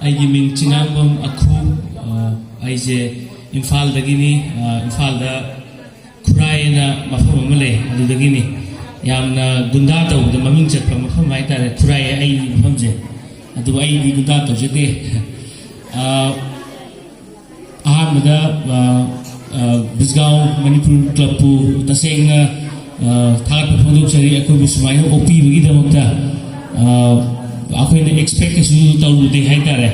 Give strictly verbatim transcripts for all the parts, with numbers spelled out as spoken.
ꯑꯩꯒꯤ ꯃꯤꯡ ꯆꯤꯉꯥꯝꯕꯝ ꯑꯈꯨ꯫ ꯑ, ꯑꯩꯁꯦ ꯏꯝꯐꯥꯜꯗꯒꯤꯅꯤ꯫ ꯑ, ꯏꯝꯐꯥꯜꯗ ꯈꯨꯔꯥꯏ ꯑꯅ ꯃꯐꯝ ꯑꯃ ꯂꯩ, ꯑꯗꯨꯗꯒꯤꯅꯤ꯫ ꯌꯥꯝꯅ ꯒꯨꯟꯗꯥ ꯇꯧꯕꯗ ꯃꯃꯤꯡ ꯆꯠꯄ ꯃꯐꯝ ꯍꯥꯏꯇꯥꯔꯦ ꯈꯨꯔꯥꯏ ꯑꯩꯒꯤ ꯃꯐꯝꯁꯦ꯫ ꯑꯗꯨꯕꯨ ꯑꯩꯗꯤ ꯒꯨꯟꯗꯥ ꯇꯧꯖꯗꯦ꯫ ꯑ, ꯑꯍꯥꯟꯕꯗ, ꯑ, ꯑ, ꯕꯤꯁꯒꯥꯎ ꯃꯅꯤꯄꯨꯔ ꯀ꯭ꯂꯕꯄꯨ ꯇꯁꯦꯡꯅ, ꯑ, ꯊꯥꯒꯠꯄ ꯐꯣꯡꯗꯣꯛꯆꯔꯤ꯫ ꯑꯩꯈꯣꯏꯕꯨ ꯁꯨꯃꯥꯏꯅ ꯑꯣꯛꯄꯤꯕꯒꯤꯗꯃꯛꯇ, ꯑ, ꯑꯩꯈꯣꯏꯅ expect ꯀꯩꯁꯨ ꯇꯧꯔꯨꯗꯦ ꯍꯥꯏꯇꯥꯔꯦ꯫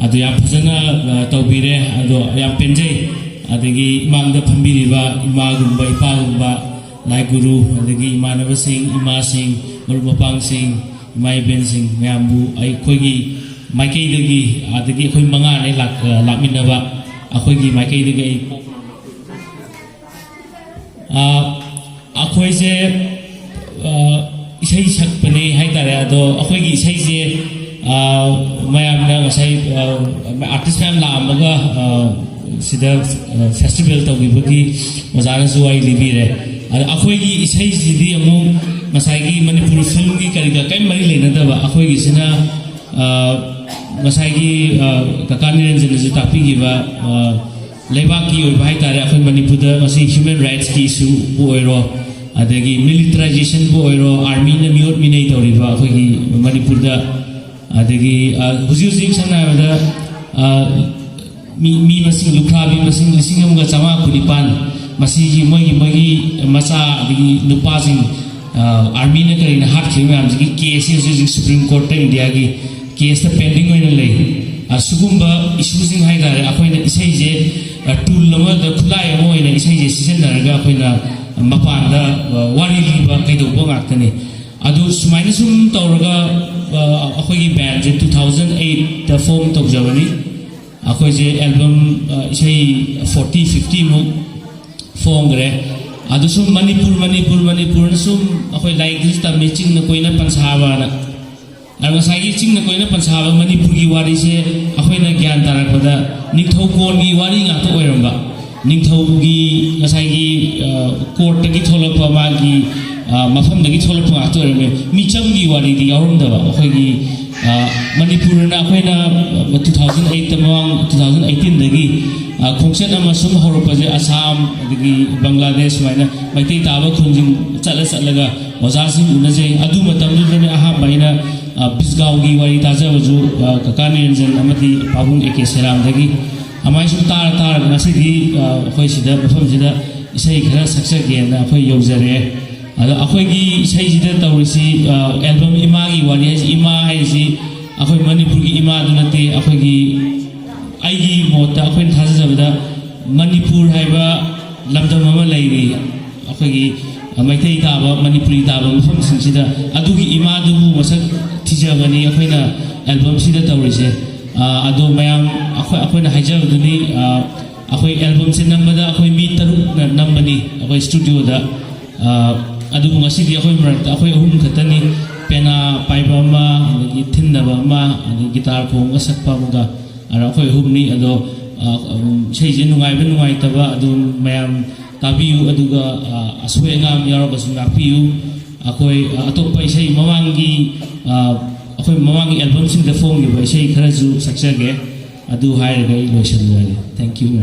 ꯑꯗꯣ ꯌꯥꯝ ꯐꯖꯅ, ꯑ, ꯇꯧꯕꯤꯔꯦ꯫ ꯑꯗꯣ ꯌꯥꯝ ꯄꯦꯟꯖꯩ꯫ ꯑꯗꯒꯤ ꯏꯃꯥꯡꯗ ꯐꯝꯕꯤꯔꯤꯕ ꯏꯃꯥꯒꯨꯝꯕ, ꯏꯄꯥꯒꯨꯝꯕ, ꯂꯥꯏ ꯒꯨꯔꯨ, ꯑꯗꯒꯤ ꯏꯃꯥꯟꯅꯕꯁꯤꯡ, ꯏꯃꯥꯁꯤꯡ, ꯃꯔꯨꯞ ꯃꯄꯥꯡꯁꯤꯡ, ꯏꯃꯥ ꯏꯕꯦꯟꯁꯤꯡ ꯃꯌꯥꯝꯕꯨ ꯑꯩꯈꯣꯏꯒꯤ ꯃꯥꯏꯀꯩꯗꯒꯤ, ꯑꯗꯒꯤ ꯑꯩꯈꯣꯏ ꯃꯉꯥꯅꯦ ꯂꯥꯛ-, ꯂꯥꯛꯃꯤꯟꯅꯕ, ꯑꯩꯈꯣꯏꯒꯤ ꯃꯥꯏꯀꯩꯗꯒꯤ ꯑꯩ, ꯑ, ꯑꯩꯈꯣꯏꯁꯦ, ꯑ, ꯏꯁꯩ ꯁꯛꯄꯅꯦ ꯍꯥꯏꯇꯥꯔꯦ꯫ ꯑꯗꯣ ꯑꯩꯈꯣꯏꯒꯤ ꯏꯁꯩꯁꯦ, ꯑ, ꯃꯌꯥꯝꯅ ꯉꯁꯥꯏ, ꯑ, artist ꯃꯌꯥꯝ ꯂꯥꯛꯑꯝꯃꯒ, ꯑ, ꯁꯤꯗ, ꯑ, festival ꯇꯧꯈꯤꯕꯒꯤ ꯑꯣꯖꯥꯅꯁꯨ ꯋꯥꯔꯤ ꯂꯤꯕꯤꯔꯦ꯫ ꯑꯗ ꯑꯩꯈꯣꯏꯒꯤ ꯏꯁꯩꯁꯤꯗꯤ ꯑꯃꯨꯛ ꯉꯁꯥꯏꯒꯤ ꯃꯅꯤꯄꯨꯔ filmꯒꯤ ꯀꯔꯤꯒ ꯀꯔꯤꯝ ꯃꯔꯤ ꯂꯩꯅꯗꯕ꯫ ꯑꯩꯈꯣꯏꯒꯤꯁꯤꯅ, ꯑ, ꯉꯁꯥꯏꯒꯤ, ꯑ, ꯀꯀꯥ ꯅꯤꯔꯟꯖꯟꯅꯁꯨ ꯇꯥꯛꯄꯤꯈꯤꯕ, ꯑ, ꯂꯩꯕꯥꯛꯀꯤ ꯑꯣꯏꯕ ꯍꯥꯏꯇꯥꯔꯦ, ꯑꯩꯈꯣꯏ ꯃꯅꯤꯄꯨꯔꯗ ꯉꯁꯤ human rightsꯀꯤ issueꯕꯨ ꯑꯣꯏꯔꯣ, ꯑꯗꯒꯤ militarizationꯕꯨ ꯑꯣꯏꯔꯣ, armyꯅ ꯃꯤꯑꯣꯠ ꯃꯤꯅꯩ ꯇꯧꯔꯤꯕ ꯑꯩꯈꯣꯏꯒꯤ ꯃꯅꯤꯄꯨꯔꯗ, ꯑꯗꯒꯤ, ꯑ, ꯍꯧꯖꯤꯛ ꯍꯧꯖꯤꯛ ꯁꯝꯅ ꯍꯥꯏꯔꯕꯗ, ꯑ, ꯃꯤ, ꯃꯤ ꯃꯁꯤꯡ, ꯂꯨꯈ꯭ꯔꯥꯕꯤ ꯃꯁꯤꯡ ꯂꯤꯁꯤꯡ ꯑꯃꯒ ꯆꯥꯝꯃꯉꯥ ꯀꯨꯟꯅꯤꯄꯥꯟ, ꯃꯁꯤꯒꯤ ꯃꯣꯏꯒꯤ, ꯃꯣꯏꯒꯤ ꯃꯆꯥ, ꯑꯗꯒꯤ ꯅꯨꯄꯥꯁꯤꯡ, ꯑ, armyꯅ ꯀꯔꯤꯅ ꯍꯥꯠꯈꯤꯕ ꯃꯌꯥꯝꯁꯤꯒꯤ caseꯁꯤ ꯍꯧꯖꯤꯛ ꯍꯧꯖꯤꯛ Supreme Courtꯇ Indiaꯒꯤ caseꯇ pending ꯑꯣꯏꯅ ꯂꯩ꯫ ꯑ, ꯁꯤꯒꯨꯝꯕ issueꯁꯤꯡ ꯍꯥꯏꯇꯥꯔꯦ, ꯑꯩꯈꯣꯏꯅ ꯏꯁꯩꯁꯦ, ꯑ, tool ꯑꯃꯗ, ꯈꯨꯠꯂꯥꯏ ꯑꯃ ꯑꯣꯏꯅ ꯏꯁꯩꯁꯦ ꯁꯤꯖꯤꯟꯅꯔꯒ ꯑꯩꯈꯣꯏꯅ ꯃꯄꯥꯟꯗ, ꯑ, ꯋꯥꯔꯤ ꯂꯤꯕ ꯀꯩꯗꯧꯕ ꯉꯥꯛꯇꯅꯤ꯫ ꯑꯗꯨ ꯁꯨꯃꯥꯏꯅ ꯁꯨꯝ ꯇꯧꯔꯒ, ꯑ, ꯑꯩꯈꯣꯏꯒꯤ bandꯁꯦ two thousand eightꯇ form ꯇꯧꯖꯕꯅꯤ꯫ ꯑꯩꯈꯣꯏꯁꯦ album, ꯑ, ꯏꯁꯩ forty fiftyꯃꯨꯛ ꯐꯣꯡꯈ꯭ꯔꯦ꯫ ꯑꯗꯨ ꯁꯨꯝ ꯃꯅꯤꯄꯨꯔ, ꯃꯅꯤꯄꯨꯔ, ꯃꯅꯤꯄꯨꯔꯅ ꯁꯨꯝ ꯑꯩꯈꯣꯏ ꯂꯥꯏꯔꯤꯛꯇꯁꯨ ꯇꯝꯃꯤ, ꯆꯤꯡꯅ ꯀꯣꯏꯅ ꯄꯟꯁꯥꯕꯅ꯫ ꯑꯗ ꯉꯁꯥꯏꯒꯤ ꯆꯤꯡꯅ ꯀꯣꯏꯅ ꯄꯟꯁꯥꯕ ꯃꯅꯤꯄꯨꯔꯒꯤ ꯋꯥꯔꯤꯁꯦ ꯑꯩꯈꯣꯏꯅ ꯒ꯭ꯌꯥꯟ ꯇꯥꯔꯛꯄꯗ ꯅꯤꯡꯊꯧꯀꯣꯟꯒꯤ ꯋꯥꯔꯤ ꯉꯥꯛꯇ ꯑꯣꯏꯔꯝꯕ꯫ ꯅꯤꯡꯊꯧꯒꯤ ꯉꯁꯥꯏꯒꯤ, ꯑ, courtꯇꯒꯤ ꯊꯣꯛꯂꯛꯄ ꯃꯥꯒꯤ, ꯑ, ꯃꯐꯝꯗꯒꯤ ꯊꯣꯛꯂꯛꯄ ꯉꯥꯛꯇ ꯑꯣꯏꯔꯝꯃꯦ꯫ ꯃꯤꯆꯝꯒꯤ ꯋꯥꯔꯤꯗꯤ ꯌꯥꯎꯔꯝꯗꯕ꯫ ꯑꯩꯈꯣꯏꯒꯤ ꯃꯅꯤꯄꯨꯔꯅ ꯑꯩꯈꯣꯏꯅ ꯇꯨ ꯊꯥꯎꯖꯟ ꯑꯩꯠꯇ ꯃꯃꯥꯡ ꯇꯨ ꯊꯥꯎꯖꯟ ꯑꯩꯠꯇꯤꯟꯗꯒꯤ ꯈꯣꯡꯆꯠ ꯑꯃ ꯁꯨꯝ ꯍꯧꯔꯛꯄꯁꯦ, ꯑꯁꯥꯝ ꯑꯗꯒꯤ ꯕꯪꯒ꯭ꯂꯥꯗꯦꯁ ꯁꯨꯃꯥꯏꯅ ꯃꯩꯇꯩ ꯇꯥꯕ ꯈꯨꯟꯁꯤꯡ ꯆꯠꯂ ꯆꯠꯂꯒ ꯑꯣꯖꯥꯁꯤꯡ ꯎꯅꯖꯩ꯫ ꯑꯗꯨ ꯃꯇꯝꯗꯨꯗꯅꯦ ꯑꯍꯥꯟꯕ ꯑꯩꯅ ꯕꯤꯁꯒꯥꯎꯒꯤ ꯋꯥꯔꯤ ꯇꯥꯖꯕꯁꯨ, ꯀꯀꯥ ꯅꯤꯔꯟꯖꯟ ꯑꯃꯗꯤ ꯄꯥꯕꯨꯡ ꯑꯦ ꯀꯦ ꯁꯦꯔꯥꯝꯗꯒꯤ꯫ ꯑꯗꯨꯃꯥꯏꯅ ꯁꯨꯝ ꯇꯥꯔ ꯇꯥꯔꯒ ꯉꯁꯤꯗꯤ ꯑꯩꯈꯣꯏ ꯁꯤꯗ, ꯃꯐꯝꯁꯤꯗ ꯏꯁꯩ ꯈꯔ ꯁꯛꯆꯒꯦꯅ ꯑꯩꯈꯣꯏ ꯌꯧꯖꯔꯛꯑꯦ꯫ ꯑꯗꯣ ꯑꯩꯈꯣꯏꯒꯤ ꯏꯁꯩꯁꯤꯗ ꯇꯧꯔꯤꯁꯤ, ꯑꯦꯜꯕꯝ ꯏꯃꯥꯒꯤ ꯋꯥꯔꯤ ꯍꯥꯏꯁꯤ, ꯏꯃꯥ ꯍꯥꯏꯔꯤꯁꯤ ꯑꯩꯈꯣꯏ ꯃꯅꯤꯄꯨꯔꯒꯤ ꯏꯃꯥꯗꯨ ꯅꯠꯇꯦ꯫ ꯑꯩꯈꯣꯏꯒꯤ, ꯑꯩꯒꯤ ꯃꯣꯠꯇ, ꯑꯩꯈꯣꯏꯅ ꯊꯥꯖꯖꯕꯗ, ꯃꯅꯤꯄꯨꯔ ꯍꯥꯏꯕ ꯂꯝꯗꯝ ꯑꯃ ꯂꯩꯔꯤ, ꯑꯩꯈꯣꯏꯒꯤ ꯃꯩꯇꯩ ꯇꯥꯕ, ꯃꯅꯤꯄꯨꯔꯤ ꯇꯥꯕ ꯃꯐꯝꯁꯤꯡꯁꯤꯗ꯫ ꯑꯗꯨꯒꯤ ꯏꯃꯥꯗꯨꯕꯨ ꯃꯁꯛ ꯊꯤꯖꯕꯅꯤ ꯑꯩꯈꯣꯏꯅ ꯑꯦꯜꯕꯝꯁꯤꯗ ꯇꯧꯔꯤꯁꯦ꯫ ꯑꯗꯣ ꯃꯌꯥꯝ, ꯑꯩꯈꯣꯏ, ꯑꯩꯈꯣꯏꯅ ꯍꯥꯏꯖꯕꯗꯨꯅꯤ, ꯑꯩꯈꯣꯏ ꯑꯦꯜꯕꯝꯁꯦ ꯅꯝꯕꯗ ꯑꯩꯈꯣꯏ ꯃꯤ ꯇꯔꯨꯛꯅ ꯅꯝꯕꯅꯤ ꯑꯩꯈꯣꯏ ꯁ꯭ꯇꯨꯗꯤꯑꯣꯗ꯫ ꯑꯗꯨꯕꯨ ꯉꯁꯤꯗꯤ ꯑꯩꯈꯣꯏ ꯃꯔꯛꯇ ꯑꯩꯈꯣꯏ ꯑꯍꯨꯝ ꯈꯛꯇꯅꯤ꯫ ꯄꯦꯅꯥ ꯄꯥꯏꯕ ꯑꯃ, ꯑꯗꯒꯤ ꯊꯤꯟꯅꯕ ꯑꯃ, ꯑꯗꯒꯤ ꯒꯤꯇꯥꯔ ꯈꯣꯡꯉꯒ ꯁꯛꯄ ꯑꯃꯒ, ꯑꯗ ꯑꯩꯈꯣꯏ ꯑꯍꯨꯝꯅꯤ꯫ ꯑꯗꯣ ꯏꯁꯩꯁꯦ ꯅꯨꯡꯉꯥꯏꯕ ꯅꯨꯡꯉꯥꯏꯇꯕ ꯑꯗꯨꯝ ꯃꯌꯥꯝ ꯇꯥꯕꯤꯌꯨ, ꯑꯗꯨꯒ ꯑꯁꯣꯏ ꯑꯉꯥꯝ ꯌꯥꯎꯔꯒꯁꯨ ꯉꯥꯛꯄꯤꯌꯨ꯫ ꯑꯩꯈꯣꯏ ꯑꯇꯣꯞꯄ ꯏꯁꯩ, ꯃꯃꯥꯡꯒꯤ, ꯑꯩꯈꯣꯏ ꯃꯃꯥꯡꯒꯤ ꯑꯦꯜꯕꯝꯁꯤꯡꯗ ꯐꯣꯡꯈꯤꯕ ꯏꯁꯩ ꯈꯔꯁꯨ ꯁꯛꯆꯒꯦ꯫ ꯑꯗꯨ ꯍꯥꯏꯔꯒ ꯑꯩ ꯂꯣꯏꯁꯤꯜꯂꯨꯔꯒꯦ꯫ Thank you꯫